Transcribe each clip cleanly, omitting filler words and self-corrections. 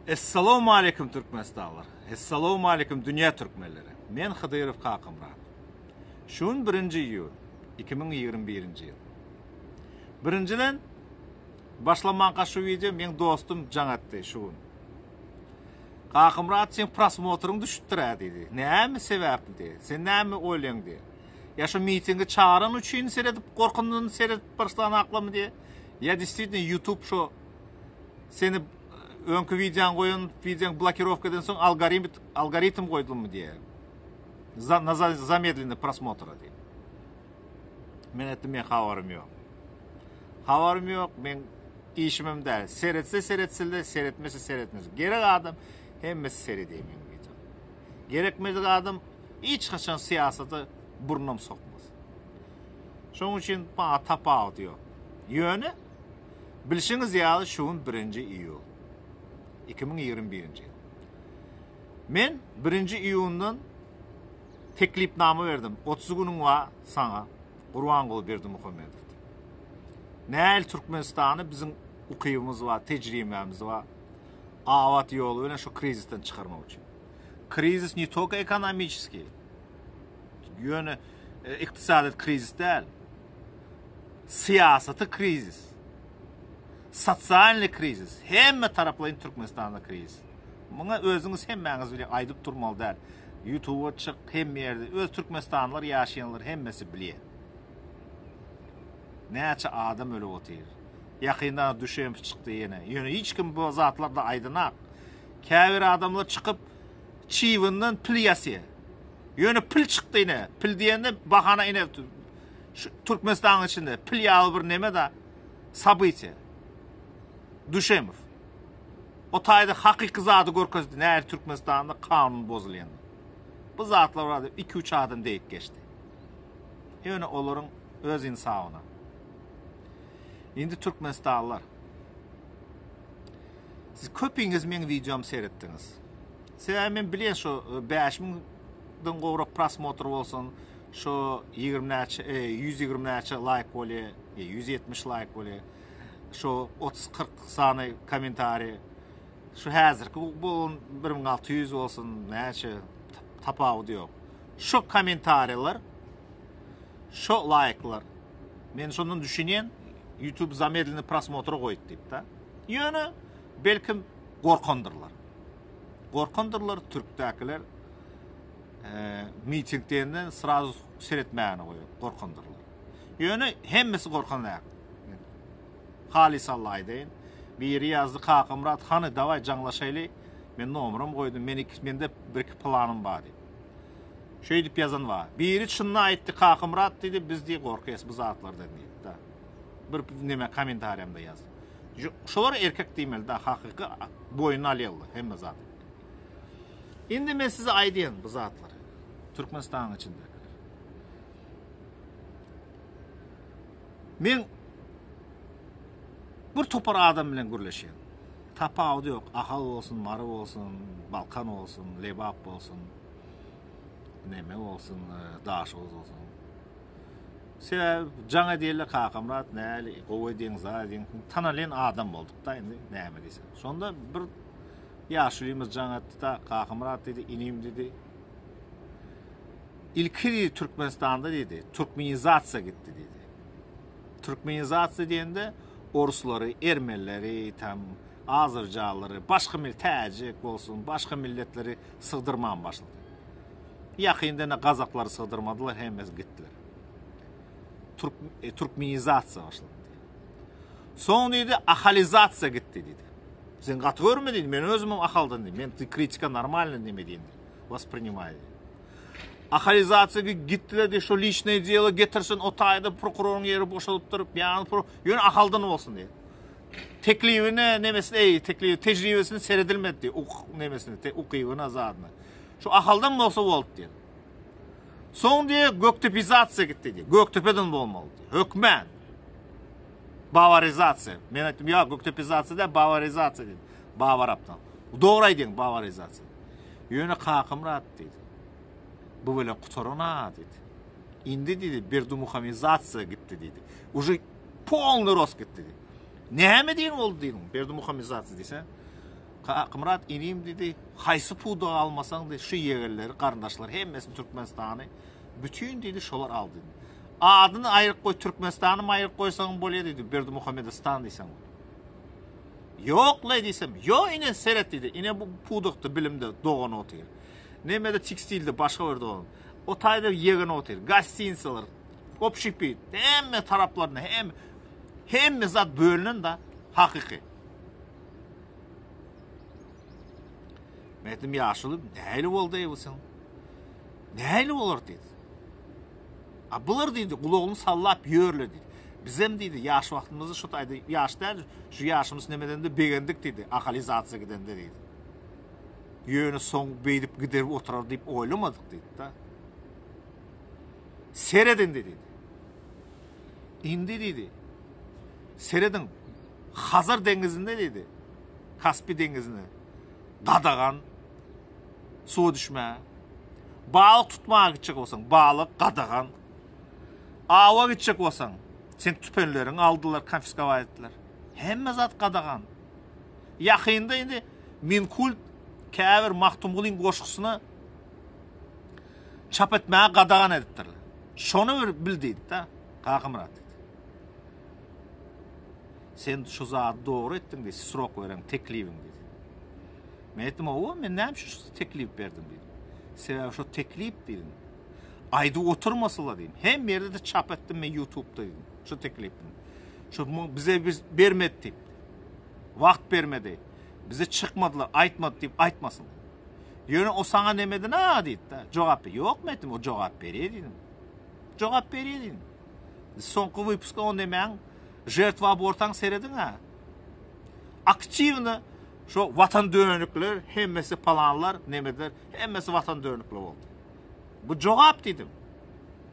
Essalawmaleýkum Türkmenistanlylar! Essalawmaleýkum dünýä türkmenleri! Men Hydyrow Kakamyrat. Şu gün birinji iýul, 2021-nji ýyl. Birinjiden, başlamanka şu wideo meň dostum jaň etdi şu gün. Kakamyrat seň prosmotryň düşüpdir-ä diýdi. Näme sebäpli diýdi. Sen näme oýlaýaň diýdi. Ýa şu mitingi çagyran üçin seredip gorkundan seredip başlanaklamy diýdi. Ýa действительно YouTube şo seni öňki wideoň goýan wideoň blokirowka eden soň algoritm algoritm goýdulmy diýýär. Za, na za, zamedlenny prosmotra diýip. Men aýtdym men habarym ýok. Habarym ýok, men işimem däl. Seretse seretsinler, seretmese seretmesin. Gerek adam hemmesi seredýär meniň wideom. Gerekmedik adam hiç haçan syýasata burnam sokmaz. Şonuň üçin maňa tapawudy ýok. Ýöne Bilşiňiz ýaly şu gün birinji iýul. 2021-nji ýyl. Men birinji iýundan teklipnama berdim. 30 günüň bar saňa Gurbanguly Berdimuhamedow diýip. Näl Türkmenistany biziň ukybymyz bar, tejribämiz bar. Abat ýoly bilen şu krizisden çykarmak üçin. Krizis ne tolko ekonomiçeskiý. Ýöne e, ykdysady krizis däl. Syýasaty krizis. Sosialny krizis. Hemme taraplaýyn Türkmenistanda krizis. Muňa özüňiz hemmäňiz bile aýdyp durmaly däl. Ýutuba çyk, hemme ýerde öz türkmenistanlylar ýaşaýanlar hemmesi bilýär. Näçe adam ölüp otyr. Ýakynda Düşemow çykdy ýene. Ýöne hiç kim bu zatlarda aýdynak. Käbir adamlar çykyp çybyndan pil ýasýar. Ýöne pil çykdy ine. Pil diýende bahana ine şu Türkmenistanyň içinde pil ýaly bir neme da sobytiýa. Düşemow. O taýda hakyky zady görkezdi, nähili Türkmenistanda kanun bozulýandyr. Bu zatlar barada 2-3 adam degip geçdi. Ýöne olaryň öz insabyna. Indi türkmenistanlylar. Siz köpiňiz meň wideomy seretdiňiz. Sebäbi men bilýän şu 5000 den gowrak prosmotr bolsun, şu 20 näçe, 120 näçe laýk bolýar, 170 laýk bolýar. Şu 30-40 sany kommentariý. Şu häzirki bolan 1600 bolsun, näçe tapawudy ýok. Şu kommentariýalar, şu laýklar. Men şondan düşünýän, YouTube zamedlenny prosmotr goýdy diýip-de. Ýöne belkim gorkandyrlar. Gorkandyrlar türkdäkiler miting diýende srazu seretmägini goýup gorkandyrlar. Ýöne hemmesi gorkan däl. Halys Alla aýdaýyn. Biri ýazdy Kakamyrat hany dawaý jaňlaşaýly. Men nomeram goýdum. Men iki mende bir iki planym bar diýip. Şeýdip ýazan bar. Biri çynyny aýtdy Kakamyrat diýdi biz diýip gorkýas bu zatlardan diýip. Bir neme kommentariýamda ýazdy. Şolara erkek diýmeli da hakyky boýun alýarlar hemme zat. Indi men size aýdýan bu zatlary. Türkmenistanyň içinde. Men bir topar adam bilen gürleşýän. Tapawudy ýok. Ahal bolsun, Mary bolsun, Balkan bolsun, Lebap bolsun, neme bolsun, e, Daşoguz bolsun. Sebäbi jaň edýärler Kakamyrat näli gowy edýäň zat edýäň tanalýan adam bolduk-da indi näme diýseň. Şonda bir ýaşulymyz jaň etdi-de Kakamyrat diýdi inim diýdi. Ilki diýdi Türkmenistanda diýdi türkmenizasiýa gitdi diýdi. Türkmenizasiýa diýende oruslary, ermenileri, tam azerjalary, başga mil täjik bolsun, başga milletleri sygdyrman başlady. Ýakynda ine gazaklary sygdyrmadylar, hemmesi gitdiler. Türk, e, türkmenizasiýa başlandy. Soň diýdi, ahalizasiýa gitdi diýdi. Sen gaty görme diýdi, men özüm hem ahaldan diýdi. Men kritika normalny neme diýdi. Воспринимаю. Ahalizasiýa gitdiler diýdi, şu liçnoý delo getirsin, o taýda prokuroryň ýeri boşalypdyr, ýany pro, ýöne ahaldan bolsun diýdi. Teklibine nemesine, ey, teklibi tejribesine seredilmedi diýdi, uk nemesine, te, ukybyna zadyna. Şu Ahaldan bolsa boldy diýdi. Soň diýdi, Gökdepizasiýa gitdi diýdi. Gökdepeden bolmaly diýdi. Hökmän. Bawarizasiýa. Men aýtdym, ýa Gökdepizasiýa däl, bawarizasiýa diýdim. Bawarapdan. Dogry aýdýaň, bawarizasiýa. Ýöne Kakamyrat diýdi. Bu bilen gutaran-a diýdi. Indi diýdi, Berdimuhamizasiýa gitdi diýdi. Uje polny rost gitdi diýdi. Näme diýen boldy diýdiň, Berdimuhamizasiýa diýse. Kakymyrat inim diýdi, haýsy pudagy almasaň diýdi, şu ýegenleri, garyndaşlary hemmesini Türkmenistany bütin diýdi, şolar aldy diýdi. Adyny aýryp goý, Türkmenistany aýryp goýsaň bolýar diýdi, Berdimuhamedistan diýseň bolýar. Ýok-la diýsem, ýo ine seret diýdi, ine bu pudakda bilimde dogan otyr. Nemede tekstilde başga bir dogan. O taýda ýegen otyr, gostinitsalar, общепит, hemme taraplarynda hem hemme zat bölünen da hakyky. Men aýtdym, ýaşuly, nähili boldy bu sen? Nähili bolar diýdi. A bular diýdi, gulagyny sallap ýörler diýdi. Bizem diýdi, ýaş wagtymyzda şu taýda ýaş däl, şu ýaşymyz nemeden de begendik diýdi, akalizasiýa gidende diýdi. Ýöne soň beýdip gider oturar diýip oýlamadyk diýdi da. Seret indi diýdi. Indi diýdi. Serediň, Hazar deňizinde diýdi. Kaspi deňizinde gadagan suwa düşme. Balyk tutmaga gitjek bolsaň, balyk gadagan. Awa gitjek bolsaň, sen tüpenleriňi aldylar, konfiskować etdiler. Hemme zat gadagan. Ýakynda indi Minkult käbir Magtymgulyň goşgusyny çap etmäge gadagan edipdirler. Şony bir bil diýdi-de, Kakamyrat diýdi. Sen şu zady dogry etdiň diýdi, srok beren teklibiň diýdi. Men aýtdym, hawa, men näme üçin şu teklip berdim diýdim. Sebäbi şu teklip diýdim. Aýdyp oturmasyla diýdim. Hem ýerde de çap etdim men YouTube-da diýdim. Şu teklipini. Şu bize biz bermedi diýip. Wagt bermedi. Bize çykmadylar, aýtmady diýip aýtmasyn. Ýöne o saňa nemedi na diýdi-de. Jogap ber. Ýok men aýtdym, o jogap berýär diýdim. Jogap berýär diýdim. Soňky wypuska o nemäň žertwa abortaň serediň-ä. Aktiwno şo watan dönükler, hemmesi palanlar, nemeler, hemmesi watan dönükler boldy. Bu jogap diýdim.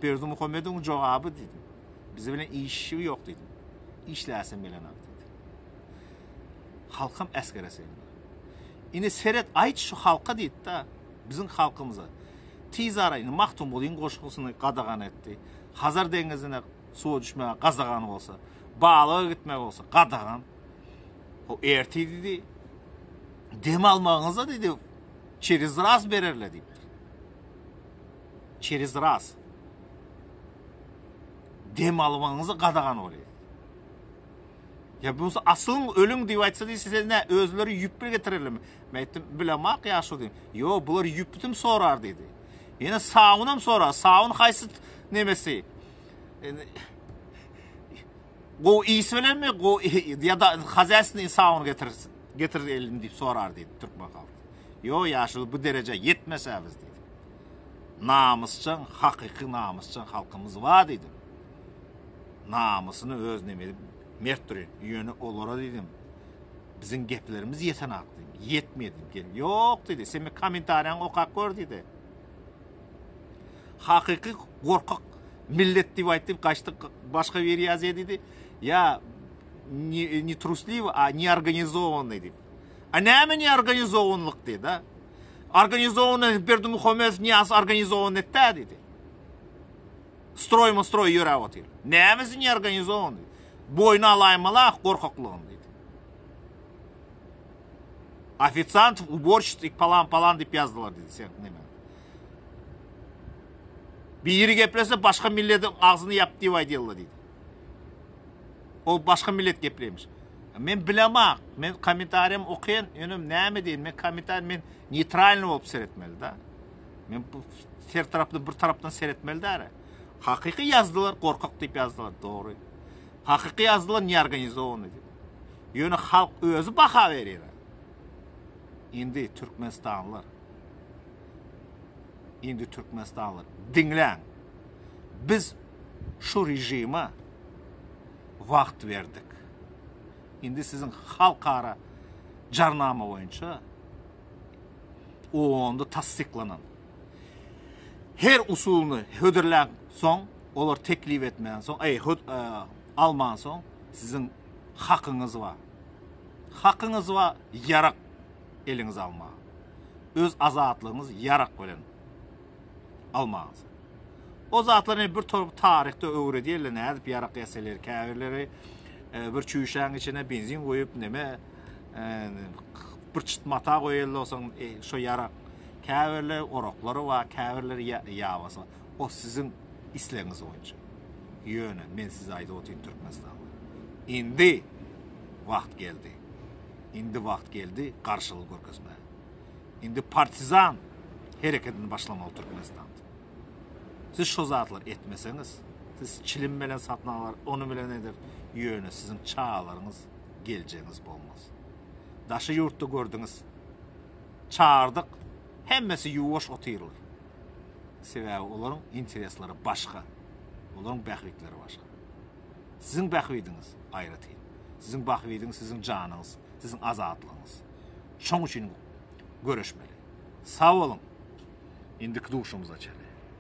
Berdimuhamedowyň jogaby diýdim. Bizi bilen işi ýok diýdim. Işläsem gelenok diýdim. Halkam äsgere sen. Indi seret aýt şu halka diýdi-de, biziň halkymyza. Tiz ara indi Magtymgulyň goşgusyny gadagan etdi. Hazar deňizine suwa düşmäge gadagan bolsa, balyga gitmek bolsa gadagan. O ertir diýdi, dem almagyňyza diýdi, çerez raz bererler diýipdir. Çerez raz. Dem almagyňyza gadagan bolýar. Ýa bolmasa asylyň ölüň diýip aýtsa diýse sen nä özleri ýüpli getirerlermi? Men aýtdym bilemak ýaşuly diýdim. Ýo bular ýüpütim sorar diýdi. Ýene sabunam sorar. Sabun haýsy nemesi? Gowy ys bilenmi? Gowy ýa-da hazaýstny sabun getir getir elin diýip sorar diýdi türkmen halky. Ýo ýaşuly bu derejä ýetmese biz diýdi. Namysjaň hakyky namysjaň halkymyz bar diýdim. Namysyny öz neme mert durýar. Ýöne olara diýdim, biziň geplerimiz ýetenak diýdim. Ýetmeýär diýdim. Gel, ýok diýdi. Sen bir kommentariýaňy okap gör diýdi. Hakyky gorkak millet diýip aýtdy, gaçdy başga bir ýazýar diýdi. Ýa ne, ne trusliwy, a neorganizowanyý diýip. A näme neorganizowanylyk diýdi, a? Organizowanyý Berdimuhamedow niýas organizowany etdi diýdi. Stroýma stroý ýöräp otyr. Nämesi neorganizowanyý? Boýna alaýmaly-ah gorkaklygyny diýdi. Ofisiant, uborщиц i palan-palan diýip ýazdylar diýdi sen neme. Biri geplese başga milletiň agzyny ýap diýip aýdýarlar diýdi. O başga millet gepleýmiş. Men bilemak, men kommentariýam okaýan, ýöne näme diýen, men kommentariý men neýtralny bolup seretmeli da. Men bu her tarapdan bir tarapdan seretmeli däl. Hakyky ýazdylar, gorkak diýip ýazdylar, dogry. Hakyky ýazdylar, neorganizowanyý diýip. Ýöne halk özi baha berýär. Indi türkmenistanlylar. Indi türkmenistanlylar diňläň. Biz şu režime wagt berdik. Indi siziň halkara jarnama boýunça onda tassyklanan her usulyny hödürlän soň, olar teklip etmän soň, eý, höd, e, alman soň siziň hakyňyz bar. Hakyňyz bar ýarak eliňize almaga. Öz azatlygyňyz ýarak bilen almagyňyz. O zatlar indi bir torba taryhda öwredýärler, nädip ýarak ýasaýlar, käbirleri e, bir çüýşäň içine benzin guýup, neme e, Bir çyt mata goýaly bolsaň, e, şo ýarak. Käbirleri oraklary bar, käbirleri ýabasy bar. O siziň islegiňiz boýunça. Ýöne men size aýdyp otyryn Türkmenistanly. Indi wagt geldi. Indi wagt geldi garşylyk görkezmäge. Indi partizan hereketini başlamaly Türkmenistanda. Siz şo zatlary etmeseňiz, siz çilim bilen satyn alar, ony bilen eder, ýöne siziň çagalaryňyz geljegiňiz bolmaz. Daşy ýurtda gördüňiz. Çagyrdyk, hemmesi ýuwaş otyrlar. Sebäbi olaryň interesleri başga. Olaryň bähbitleri başga. Siziň bähbidiňiz aýratyn. Siziň bahbidiňiz siziň janyňyz, siziň azatlygyňyz. Şoň üçin göreşmeli. Sag boluň. Indiki duşumyza çenli.